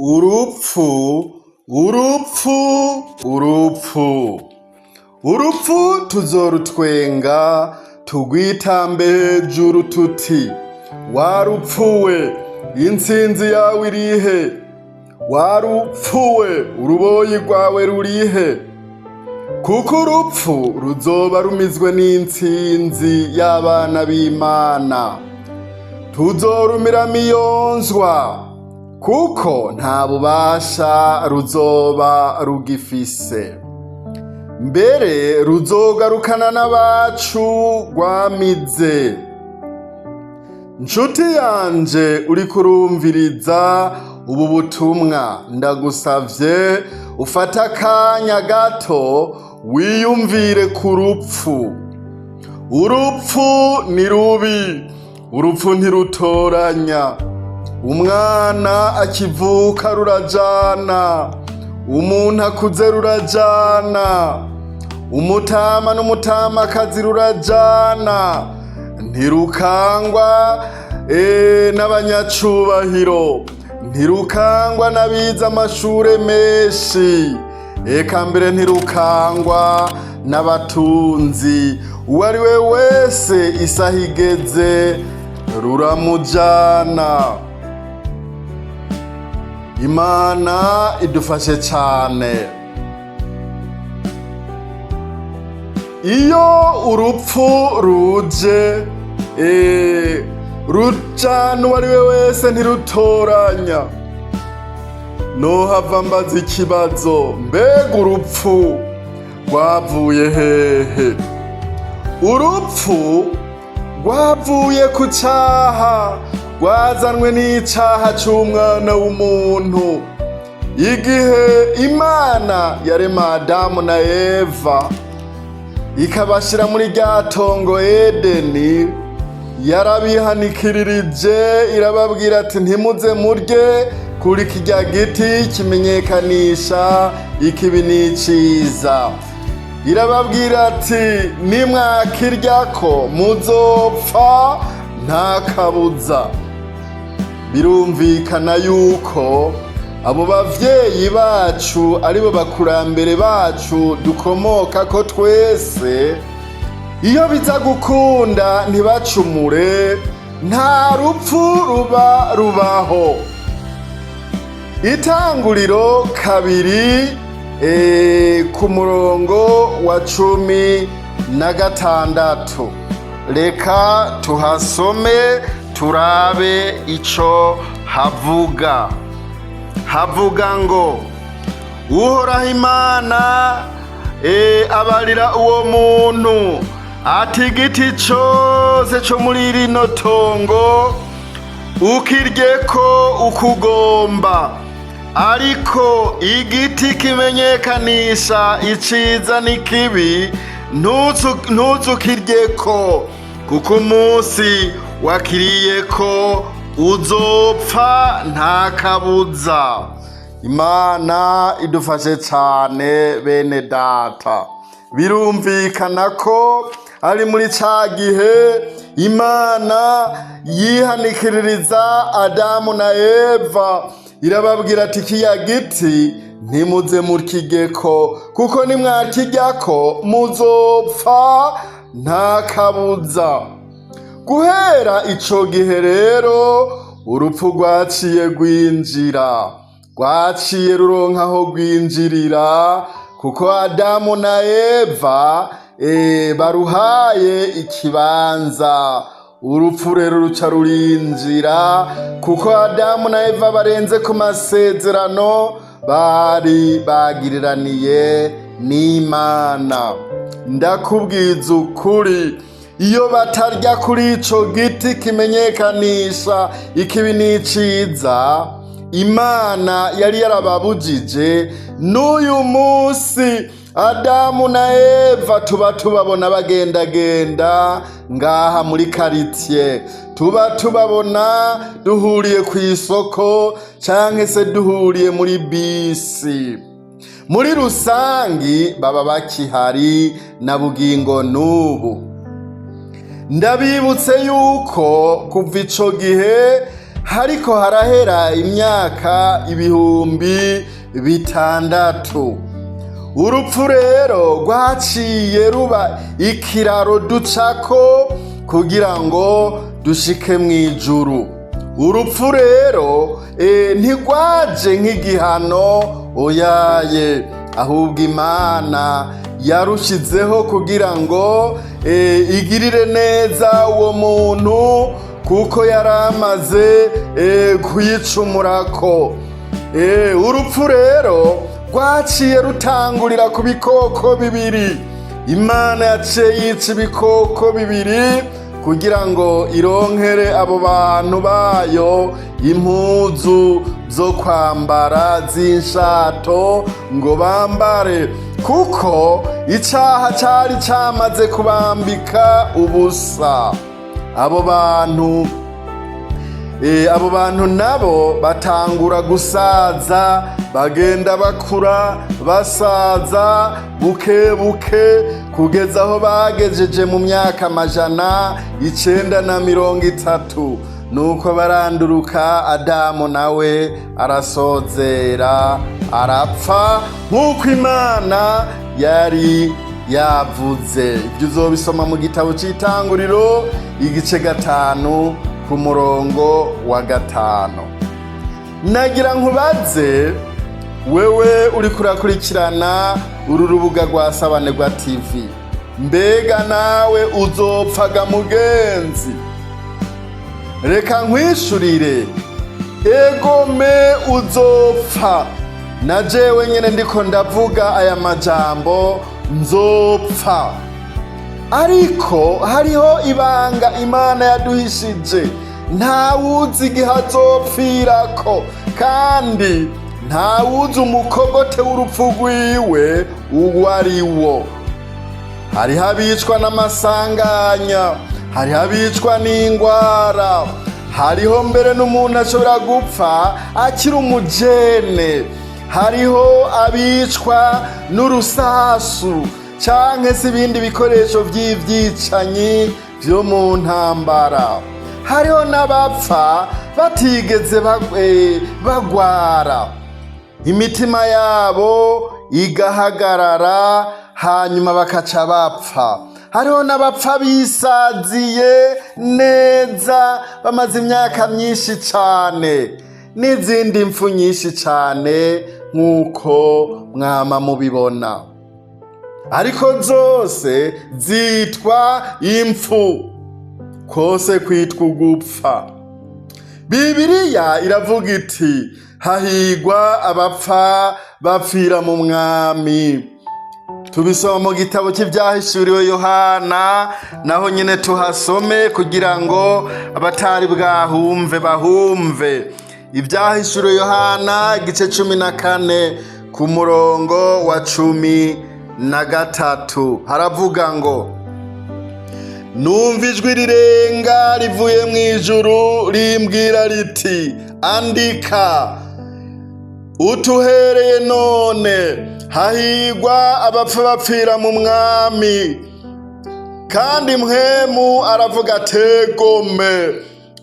Urupfu, urupfu, urupfu. Urupfu tuzorutwenga tugwitambe hejuru tuti: "Warupfuwe, intsinzi yawe irihe? Warupfuwe, uruboyi rwawe rurihe?" Kuko urupfu ruzoba rumizwe n'intsinzi y'abana b'Imana. Tuzorumira miyonzwa, kuko nta bubasha ruzoba rugifise. Mbere ruzogarukana n'abacu rwamize. Nshuti yanje uriko urumviriza ubu butumwa, ndagusavye ufate akanya gato wiyumvire ku rupfu. Urupfu ni rubi, urupfu ntirutoranya. Umwana akivuka rurajana, umuntu akuze rurajana, umutama n'umutamakazi rurajana, ntirukangwa n'abanyacubahiro, ntirukangwa n'abize amashure menshi, eka mbere ntirukangwa n'abatunzi. Uwo ari we wese isaha igeze ruramujana. Imana idufashe cane. Iyo urupfu ruje, rujana uwo ari we wese, ntirutoranya. Nohava mbaza ikibazo: mbega urupfu rwavuye hehe? Urupfu rwavuye ku caha, rwazanwe n'icaha c'umwana w'umuntu. Igihe Imana yarema Adamu na Eva ikabashira muri rya tongo Edeni, yarabihanikirije, irababwira ati: "Ntimuze murye kuri kirya giti kimenyekanisha ikibi n'iciza." Irababwira ati: "Nimwakiryako muzopfa nta kabuza." Birumvikana yuko abo bavyeyi bacu, aribo bakurambere bacu dukomoka ko twese, iyo biza gukunda ntibacumure, nta rupfu ruba rubaho. Itanguriro 2, ku murongo wa 16, reka tuhasome turabe ico havuga. Havuga ngo: Uhoraho Imana abarira uwo muntu ati: "Igiti cose co muri rino tongo ukiryeko ukugomba, ariko igiti kimenyekanisha iciza n'ikibi ntuzukiryeko, kuko umunsi wakiriyeko uzopfa nta kabuza." Imana idufashe cane, bene data. Birumvikana ko ari muri ca gihe Imana yihanikiririza Adamu na Eva, irababwira ati: "Kiya giti ntimuze mukigeko, kuko nimwakiryako muzopfa nta kabuza." Guhera ico gihe rero urupfu rwaciye rwinjira, rwaciye ruronka aho rwinjirira, kuko Adamu na Eva baruhaye ikibanza. Urupfu rero ruca rurinjira, kuko Adamu na Eva barenze ku masezerano bari bagiriraniye n'Imana. Ndakubwiza ukuri, iyo batarya kuri ico giti kimenyekanisha ikibi n'iciza Imana yari yarababujije, n'uyu munsi Adamu na Eva tuba tubabona bagendagenda ngaha muri quartier, tuba tubabona duhuriye ku isoko canke se duhuriye muri bisi. Muri rusangi baba bakihari na bugingo n'ubu. Ndabibutse yuko kuva ico gihe Hariko harahera imyaka 6000. Urupfu rero rwaciye ruba ikiraro ducako kugira ngo dushike mu ijuru. Urupfu rero ntirwaje nk'igihano, oyaye, ahubwo Imana yarushizeho kugira ngo igirire neza uwo muntu, kuko yari amaze kuyicumurako. Urupfu rero rwaciye rutangurira ku bikoko bibiri. Imana yaciye yica ibikoko bibiri kugira ngo ironkere abo bantu bayo impuzu zo kwambara z'inshato ngo bambare, kuko icaha cari camaze kubambika ubusa. Abo bantu nabo batangura gusaza, bagenda bakura, basaza buke buke, kugeza aho bagejeje mu myaka 930. Nuko baranduruka, Adamu nawe arasozera, arapfa nk'uko Imana yari yavuze. Ibyo uzobisoma mu gitabo c'Itanguriro, igice 5, ku murongo wa 5. Nagira nkubaze wewe uriko urakurikirana uru rubuga rwa Sabanegwa TV: mbega nawe uzopfaga, mugenzi? Reka nkwishurire: egome, uzopfa. Na jewe nyene ndiko ndavuga aya majambo, nzopfa. Ariko hariho ibanga Imana yaduhishije: ntawuzi igihe azopfirako, kandi ntawuzi umukogote w'urupfu rwiwe uwo ari wo. Hariho abicwa n'amasanganya, hariho abicwa n'ingwara, hariho mbere n'umuntu ashobora gupfa akiri umujene, hariho abicwa n'urusasu canke se ibindi bikoresho vy'ivyicanyi vyo mu ntambara, hariho n'abapfa batigeze bagwara, imitima yabo igahagarara, hanyuma bakaca bapfa. Hariho n'abapfa bisaziye neza, bamaze imyaka myinshi cane, n'izindi mfu nyinshi cane nk'uko mwama mubibona, ariko zose zitwa impfu, kose kwitwa ugupfa. Bibiliya iravuga iti: "Hahigwa abapfa bapfira mu Mwami." Tubisoma mu gitabo cy'Ibyahishuriwe Yohana. Naho nyine tuhasome kugira ngo abatari bwahumve bahumve. Ibyahishuriwe Yohana, igice 14, ku murongo wa 13, haravuga ngo: "Numva ijwi rirenga rivuye mu ijuru rimbwira riti: 'Andika utuhereye none, hahigwa abapfa bapfira mu Mwami.' Kandi Mpwemu aravuga ategome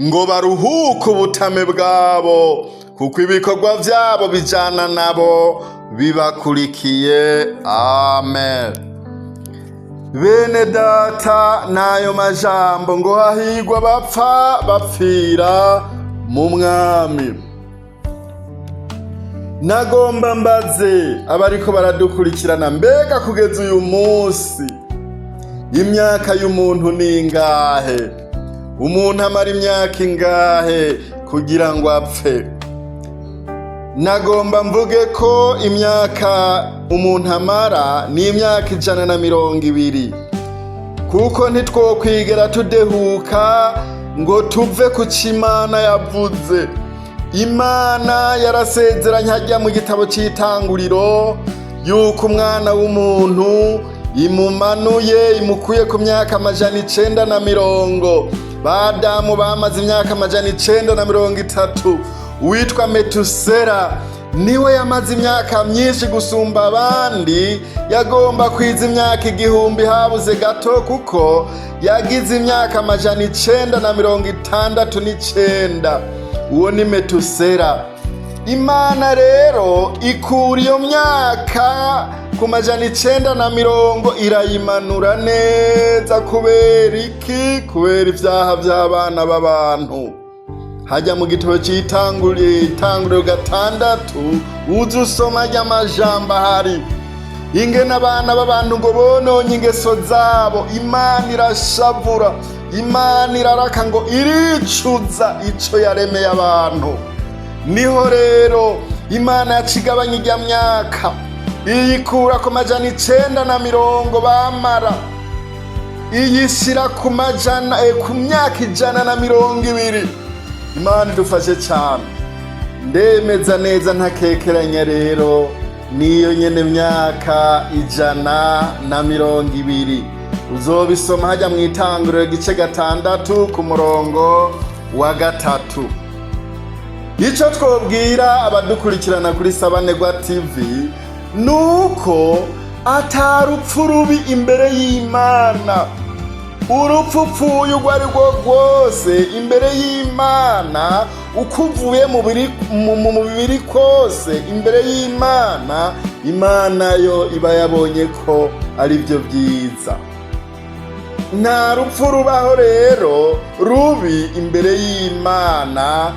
ngo baruhuke ubutame bwabo, kuko ibikorwa vyabo bijana nabo bibakurikiye.' Amen." Bene data, n'ayo majambo ngo hahigwa bapfa bapfira mu Mwami. Nagomba mbaze abariko baradukurikirana: mbega kugeza uyu munsi imyaka y'umuntu ni ingahe? Umuntu amara imyaka ingahe kugira ngo apfe? Nagomba mvuge ko imyaka umuntu amara ni imyaka 120, kuko ntitwokwigera tudehuka ngo tuve ku Imana yavuze. Imana yarasezeranye hajya mu gitabo cy'Itanguriro yuko umwana w'umuntu imumanuye, imukuye ku myaka 900. Badamu bamaze imyaka 930. Uwitwa Metusera niwe yamaze imyaka myinshi gusumba abandi, yagomba kwiza imyaka 1000 habuze gato, kuko yagize imyaka 969. Uwo ni Metusera. Imana rero ikura iyo myaka ku 900 irayimanura neza. Kubera iki? Kubera ibyaha by'abana b'abantu. Hajya mu gitabo cy'Itanguriro 6, uza usoma ry'amajambo ahari ingene abana b'abantu ngo bononye ingeso zabo. Imana irashavura, Imana iraraka, ngo iricuza ico yaremeye abantu. Niho rero Imana yacigabanya ijya myaka, iyikura ku 900 bamara, iyishyira ku majana ku myaka 120. Imana idufashe cyane. Ndemeza neza ntakekeranya rero, niyo nyene myaka 120. Uzobisoma hajya mu Itanguriro igice 6 ku murongo wa 3. Icyo twobwira abadukurikirana kuri Sabanegwa TV ni uko atarupfu rubi imbere y'Imana. Urupfu upfuye urwo ari rwo rwose, imbere y'Imana, uko uvuye mu mubiri kose, imbere y'Imana, Imana yo iba yabonye ko ari byo byiza. Nta rupfu rubaho rero rubi imbere y'Imana,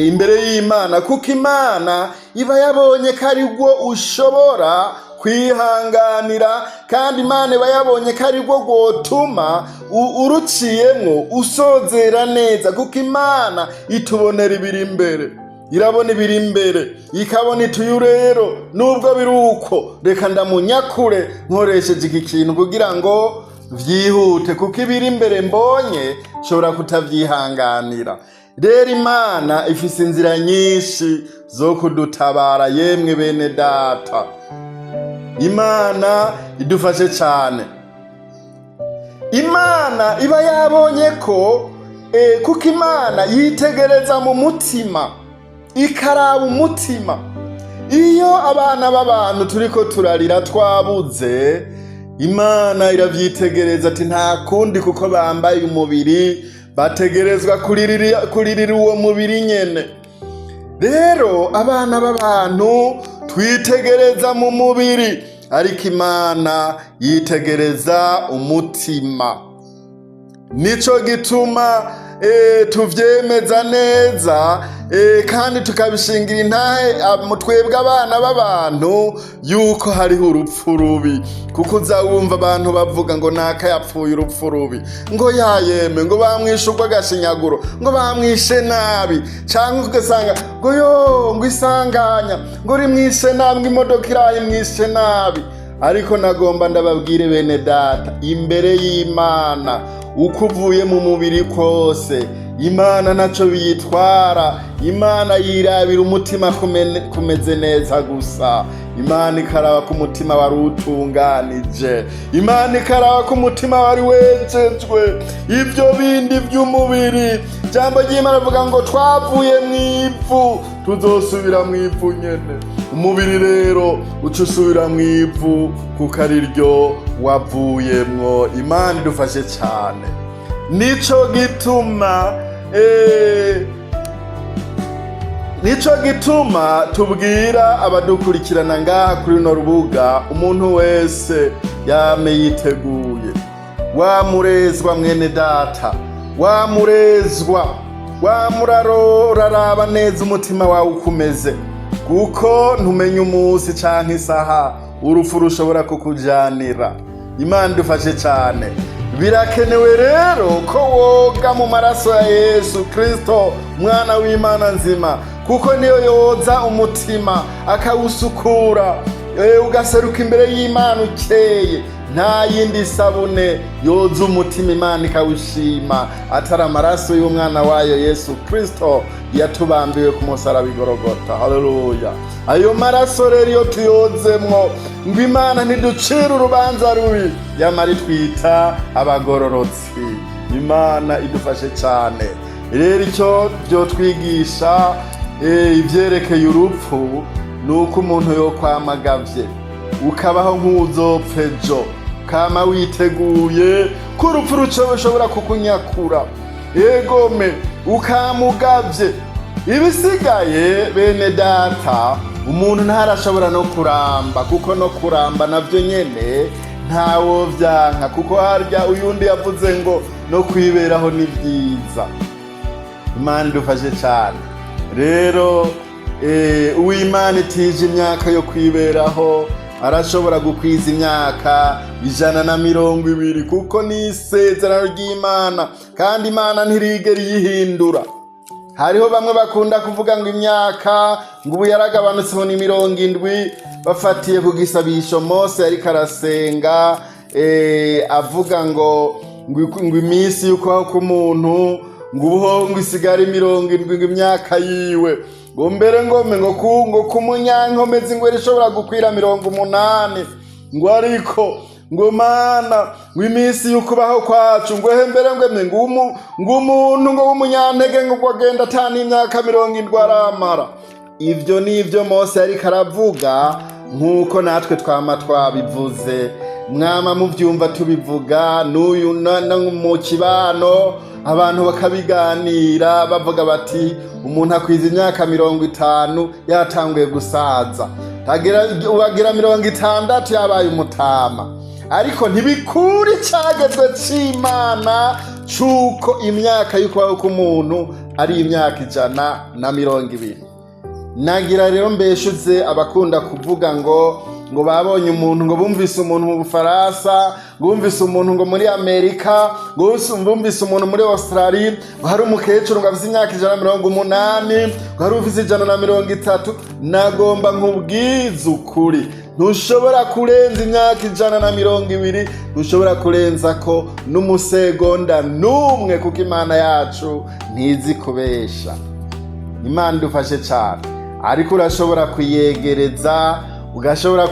imbere y'Imana, kuko Imana iba yabonye ko ari rwo ushobora kwihanganira, kandi Imana iba yabonye ko ari rwo rwotuma uruciyemwo usozera neza, kuko Imana itubonera ibiri imbere, irabona ibiri imbere, ikabona ituyu rero nubwo biri uko, reka ndamunyakure nkoresheje iki kintu kugira ngo vyihute, kuko ibiri imbere mbonye nshobora kutavyihanganira. Rero Imana ifise inzira nyinshi zo kudutabara. Yemwe bene data, Imana idufashe cyane. Imana iba yabonye ko kuko Imana yitegereza mu mutima, ikaraba umutima. Iyo abana b'abantu turiko turarira twabuze, Imana iravyitegereza ati nta kundi, kuko bambaye umubiri bategerezwa kuririra uwo mubiri nyene. Rero abana b'abantu twitegereza mu mubiri, ariko Imana yitegereza umutima. Nico gituma tuvyemeza neza kandi tukabishingira intahe twebwe abana b'abantu yuko hariho urupfu rubi, kuko uza wumva abantu bavuga ngo naka yapfuye urupfu rubi, ngo yayeme, ngo bamwishe urw'agashinyaguro, ngo bamwishe nabi, canke ugasanga ngo yo ngo isanganya ngo rimwishe nabi, ngo imodoka iraye imwishe nabi. Ariko nagomba ndababwire bene data, imbere y'Imana, uko uvuye mu mubiri kose, Imana ntacyo biyitwara. Imana yirabira umutima kumeze neza gusa. Imana ikaraba ko umutima wari utunganije, Imana ikaraba ko umutima wari wejejwe. Ibyo bindi by'umubiri, ijambo ry'Imana rivuga ngo twavuye mu ivu, tuzosubira mu ivu nyene. Umubiri rero uca usubira mu ivu kuko ari ryo wavuyemwo. Imana idufashe cyane. Nico gituma tubwira abadukurikirana ngaha kuri runo rubuga, umuntu wese yame yiteguye. Wa murezwa, mwene data, wa murezwa, wa muraro, uraraba neza umutima wawe uko umeze, kuko ntumenya umunsi canke isaha urupfu rushobora kukujanira. Imana idufashe cyane. Birakenewe rero ko woga mu maraso ya Yesu Kristo, mwana w'Imana nzima, kuko niyo yoza umutima akawusukura, ugaseruka imbere y'Imana ukeye. Nta yindi sabune yoza umutima Imana ikawushima atari amaraso y'umwana wayo Yesu Kristo yatubambiwe ku musaraba igorogota. Haleluya! Ayo maraso rero iyo tuyozemwo, ngo Imana ntiducire urubanza rubi, yamara itwita abagororotsi. Imana idufashe cyane. Rero icyo byotwigisha ivyerekeye urupfu ni uko umuntu yokwamagavye, ukabaho nk'uzopfa ejo, kama witeguye ko urupfu rushobora kukunyakura. Egome, Ukamugavye. Ibisigaye, bene data, umuntu ntarashobora no kuramba, kuko no kuramba navyo nyene ntawo vyanka, kuko harya uyundi yavuze ngo no kwiberaho ni vyiza. Imana idufashe cyane. Rero uwimana itije imyaka yo kwiberaho arashobora gukwiza imyaka 120, kuko ni isezerano ry'Imana, kandi Imana ntirigera iyihindura. Hariho bamwe bakunda kuvuga ngo imyaka ngo ubu yaragabanutse, ngo ni 70, bafatiye ku gisabisho Mose yariko arasenga, avuga ngo iminsi y'ukubaho k'umuntu ngo ubuho ngo isigare 70, ngo imyaka yiwe ngo mbere ngome ngo ku munyankomezi ngo ishobora gukwira 80, ngo ariko ngo Mana, ngo iminsi y'ukubaho kwacu ngo ehe mbere ngo emwe ngo umuntu ngo w'umunyantege ngo agenda ata n'imyaka 70 aramara. Ibyo ni ibyo Mose yariko aravuga, nk'uko natwe twama twabivuze, mwama mubyumva tubivuga n'uyu no mu kibano, abantu bakabiganira bavuga bati umuntu akwiza imyaka 50 yatanguye gusaza, ubagira 60 yabaye umutama. Ariko ntibikura icagezwe c'Imana c'uko imyaka y'ukubaho k'umuntu ari imyaka 120. Nagira rero mbeshuze abakunda kuvuga ngo babonye umuntu, ngo bumvise umuntu mu Bufaransa, ngo bumvise umuntu ngo muri Amerika, ngo bumvise umuntu muri Australia, ngo hari umukecuru ngo afise imyaka 180, ngo hari ufise 130. Nagomba nkubwize ukuri: ntushobora kurenza imyaka 120, ntushobora kurenza ko n'umusegonda n'umwe, kuko Imana yacu ntizi kubesha. Imana idufashe cyane. Ariko urashobora kuyegereza, ugashobora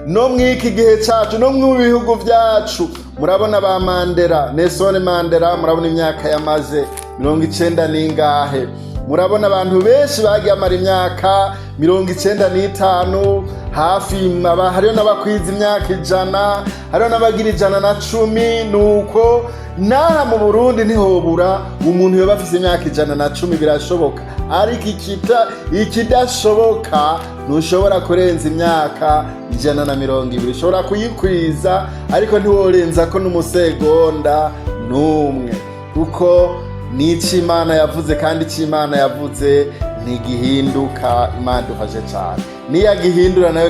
no mw'iki gihe cyacu, no mu bihugu byacu, murabona ba Mandela, Nelson Mandela, murabona imyaka yamaze, 90 n'ingahe. Murabona abantu benshi bagiye amara imyaka 95 hafi, hariho n'abakwiza imyaka 100, hariho n'abagira 110. Nuko n'aha mu Burundi ntihobura umuntu yoba afise imyaka 110, birashoboka. Ariko ikidashoboka, ntushobora kurenza imyaka 120. Ushobora kuyikwiza, ariko ntiworenza ko n'umusegonda n'umwe, kuko ni icyo Imana yavuze, kandi icyo Imana yavuze ntigihinduka. Imana idufashe cyane. Niyagihindura nayo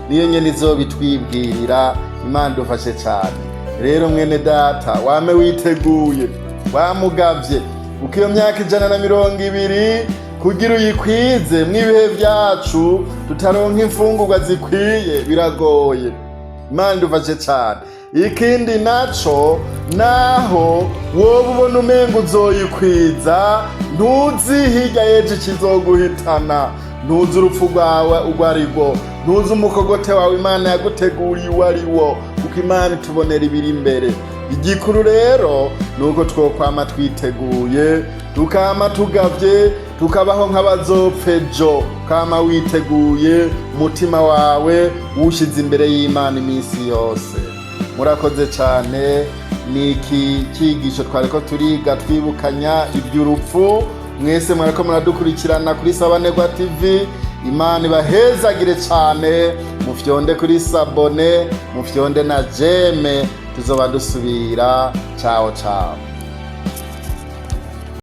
niyo nyene izobitwibwirira. Imana idufashe cyane. Rero mwene data, wame witeguye, wamugavye, kuko iyo myaka 120 kugira uyikwize mw'ibihe byacu tutaronka imfungurwa zikwiye biragoye. Imana idufashe cyane. Ikindi naco, naho wowe ubona umenga uzoyikwiza, ntuzi hirya y'ejo ikizoguhitana, ntuzi urupfu rwawe urwo ari rwo, ntuzi umukogote wawe Imana yaguteguriye uwo ari wo, kuko Imana itubonera ibiri imbere. Igikuru rero ni uko twokwama twiteguye, tukama tugavye, tukabaho nk'abazopfejo. Kama witeguye, umutima wawe wushize imbere y'Imana iminsi yose. Murakoze cyane. Ni iki cyigisho twariko turiga, twibukanya iby'urupfu. Mwese mwariko muradukurikirana kuri Sabanegwa TV, Imana ibahezagire cyane. Mufyonde kuri s'abonner, mufyonde na j'aime. Tuzoba dusubira. Ciao ciao.